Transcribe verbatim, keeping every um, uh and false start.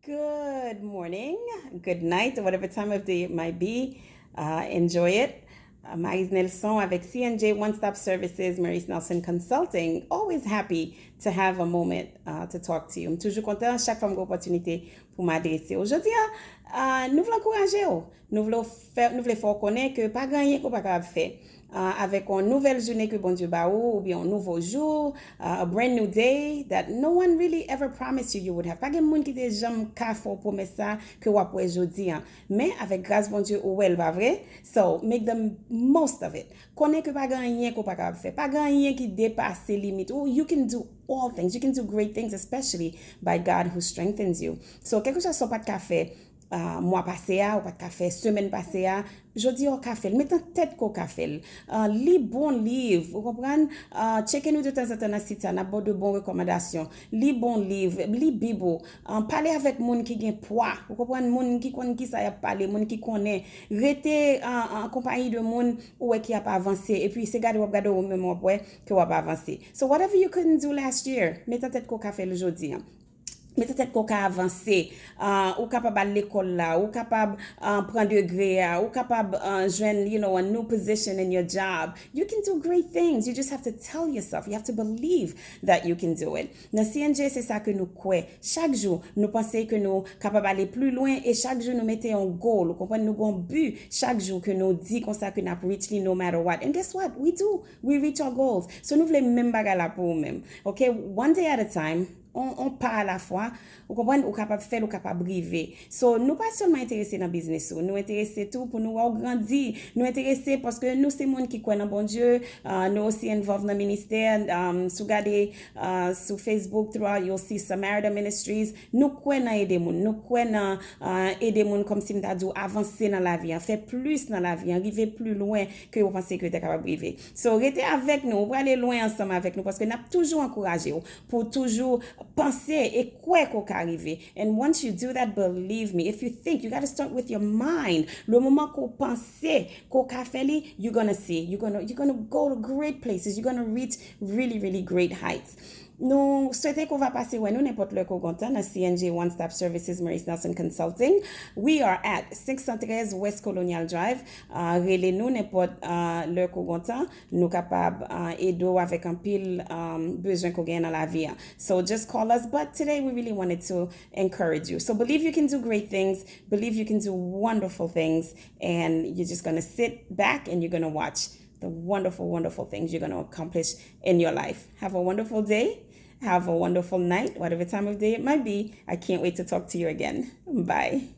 Good morning, good night, whatever time of day it might be. Uh, enjoy it. Uh, Maryse Nelson avec C N J One Stop Services, Maryse Nelson Consulting. Always happy to have a moment uh, to talk to you. M toujou kontan chak fwa m gen opòtinite pou m adrese w. Jodi a, uh, nou vle ankouraje w. Nou vle fè, nou vle fè w konnen ke pa gen anyen ke w pa kapab fè. Uh, avèk yon nouvèl jounen ke Bondye ba ou, oubyen yon nouvo jou, uh, a brand new day that no one really ever promised you you would have. Pa gen moun ki te janm ka fè w pwomès sa ke w ap wè jodi an. Men, avèk gras Bondye, ou wè l, pa vre? So, make the most of it. Konnen ke pa gen anyen ke w pa kapab fè. Pa gen anyen ki depase limit ou. You can do all things. You can do great things, especially by God who strengthens you. So, kèlkeswa sa w pa t ka fè, uh, mwa pase a, ou pa t ka fè semèn pase a, jodi a w ka fè l. Met an tèt ke w ka fè l. Uh, li bon liv, ou konprann? Uh, tcheke nou de tanzantan nan sit sa, n ap ba w de bon rekòmandasyon. Li bon liv, li Bib ou. Uh, pale avèk moun ki gen pwa, ou konprann? Moun ki konn kisa y ap pale, moun ki konnen. Rete an, an konpayi de moun ou wè ki ap avanse, epi se gade w ap gade ou menm w ap wè ke w ap avanse. So whatever you couldn't do last year, met an tèt ke w ka fè l jodi a. Met an tèt ke w ka avanse. Uh, ou kapab al lekòl la, ou kapab uh, pran degre a, ou kapab uh, jwenn, you know, a new position in your job. You can do great things. You just have to tell yourself. You have to believe that you can do it. Nan C N J, se sa ke nou kwè. Chak jou, nou panse ke nou kapab ale pli lwen e chak jou nou mete yon goal. Ou konprann? Nou gen yon bi chak jou ke nou di konsa ke n ap reach li no matter what. And guess what? We do. We reach our goals. So nou vle menm bagay la pou ou menm. Ok? One day at a time. On, on pa a la fwa. Ou konprann? Ou kapab fè l, ou kapab rive. So, nou pa sèlman enterese nan biznis ou. Nou enterese tou pou nou wè w grandi. Nou enterese paske nou se moun ki kwè nan Bondye. Uh, nou osi involve nan ministè. Um, si w gade uh, sou Facebook, throughout, you'll see Samaritan Ministries. Nou kwè nan ede moun. Nou kwè nan uh, ede moun kòmsi m ta di w avanse nan lavi an. Fè plis nan lavi an. Rive pli lwen ke w panse ke w te kapab rive. So, rete avèk nou. Ou prale lwen ansanm avèk nou paske n ap toujou ankouraje w pou w toujou panse e kwè ke w ka rive. And once you do that, believe me, if you think, you gotta start with your mind. Le moman ke w panse ke w ka fè li, you're gonna see. You're gonna, you're gonna go to great places. You're gonna reach really, really great heights. Nou swete ke w va pase wè nou nenpòt lè ke w gentan nan C N J One Stop Services Maurice Nelson Consulting. We are at cinq cent treize West Colonial Drive. Uh, rele nou nenpòt uh, lè ke w gentan. Nou kapab uh, ede w avèk anpil um, bezwen ke w genyen nan lavi a. So just call us. But today we really wanted to encourage you. So believe you can do great things. Believe you can do wonderful things. And you're just gonna sit back and you're gonna watch the wonderful, wonderful things you're going to accomplish in your life. Have a wonderful day. Have a wonderful night, whatever time of day it might be. I can't wait to talk to you again. Bye.